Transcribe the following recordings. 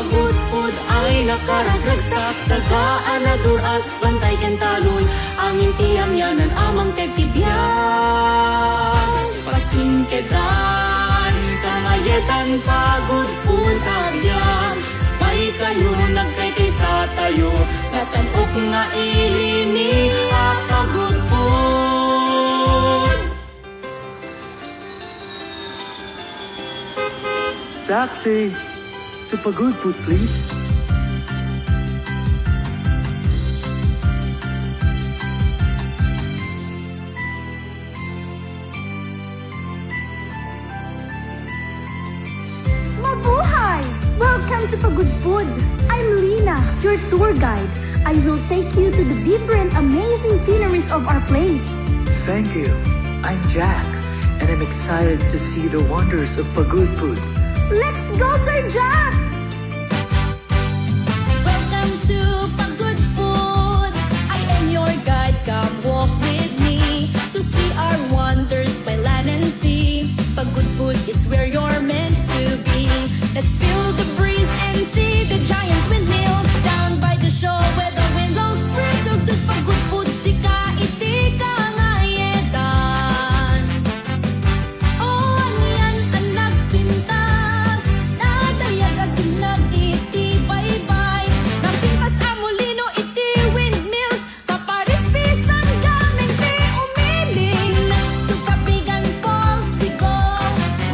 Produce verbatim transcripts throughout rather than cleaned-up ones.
Pagudpud ay nakaragragsak, taga Anadur, Asbantay ken Talon, amin ti amianan a mangted ti biag. Pasingkedan, sangayetan, pagudpud a biag. Pay kayo, nagkaykaysatayo, natan-ok nga ilimi a pagudpud. Taxi to Pagudpud, please. Mabuhay! Welcome to Pagudpud. I'm Lina, your tour guide. I will take you to the different amazing sceneries of our place. Thank you. I'm Jack, and I'm excited to see the wonders of Pagudpud. Let's go, Sir Jack! Welcome to Pagudpud. I am your guide. Come walk with me to see our wonders by land and sea. Pagudpud is where you're meant to be. Let's feel the breeze and see the giant windmills down by the shore where the wind blows free. So good, Pagudpud, sika iti kangayetan. O, anian a nagpintas, nadayag a dimnag iti baybay. Napintas a molino iti windmills, kaparis-parisan gamin ti umiling. Next to Kapigan Falls we go,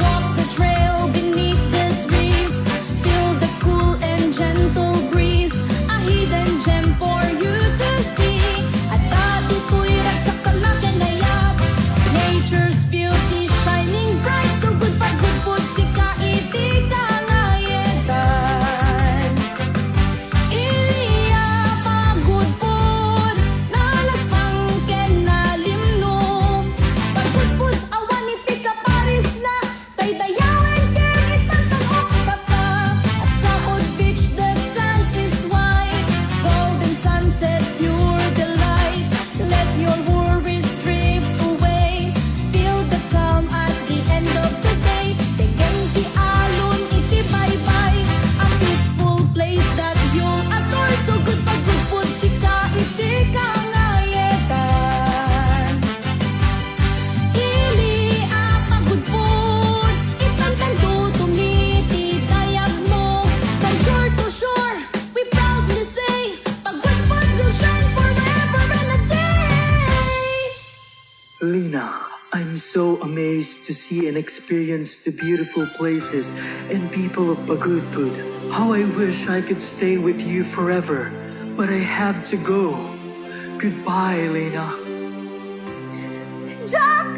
walk the trail beneath the trees. Feel the cool and gentle breeze, a hidden gem for you to see. Adda ditoy ragsak a laken ayat, nature's beauty shining bright. So good, Pagudpud, sika iti kangayetan. Iliya, Pagudpud, nalaspang ken nalimno. Pagudpud, awan iti kaparisna. Daydayawen ken itantan-ok, Papa. At Saud Beach, the sand is white. Golden sunset, pure delight. Let your worries drift away. Feel the calm at the end of the day. Denggen ti alon iti baybay. A peaceful place that you'll adore. So good, Pagudpud, sika iti kangayetan. Ili a Pagudpud, itantanto tumiti dayagmo. From shore to shore, we proudly say, Pagudpud will shine forever and a day. Lina, I'm so amazed to see and experience the beautiful places and people of Pagudpud. How I wish I could stay with you forever, but I have to go. Goodbye, Lina. Jack!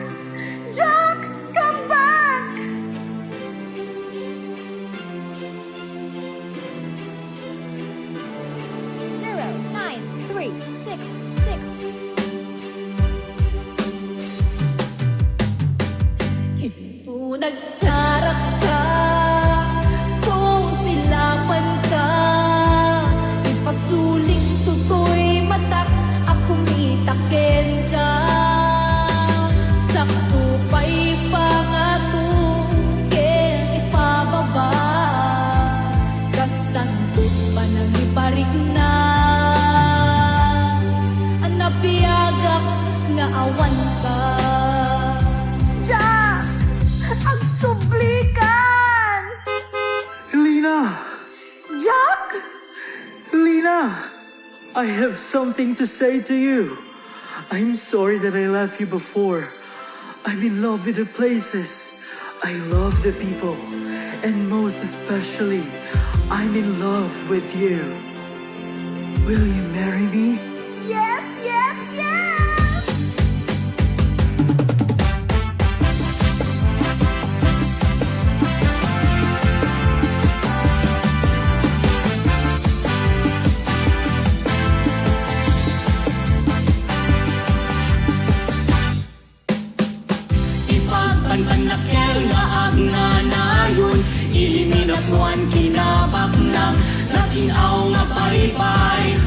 Jack! Come back! Zero nine three six six. Ito nagsarakka, to silapanka, ipasuling totoy matak a kumita kenka. Sakto pay pangato ken ipababa, kastan panangiparikna a nabiagak nga awanka. Jack! Agsublikan! Lina! Jack! Lina! I have something to say to you. I'm sorry that I left you before. I'm in love with the places. I love the people. And most especially, I'm in love with you. Will you marry me? Yes, yes, yes! Ipagpanpannak ken nga agnanayon, iliminat nuan kinabaknang nasin-aw nga baybay,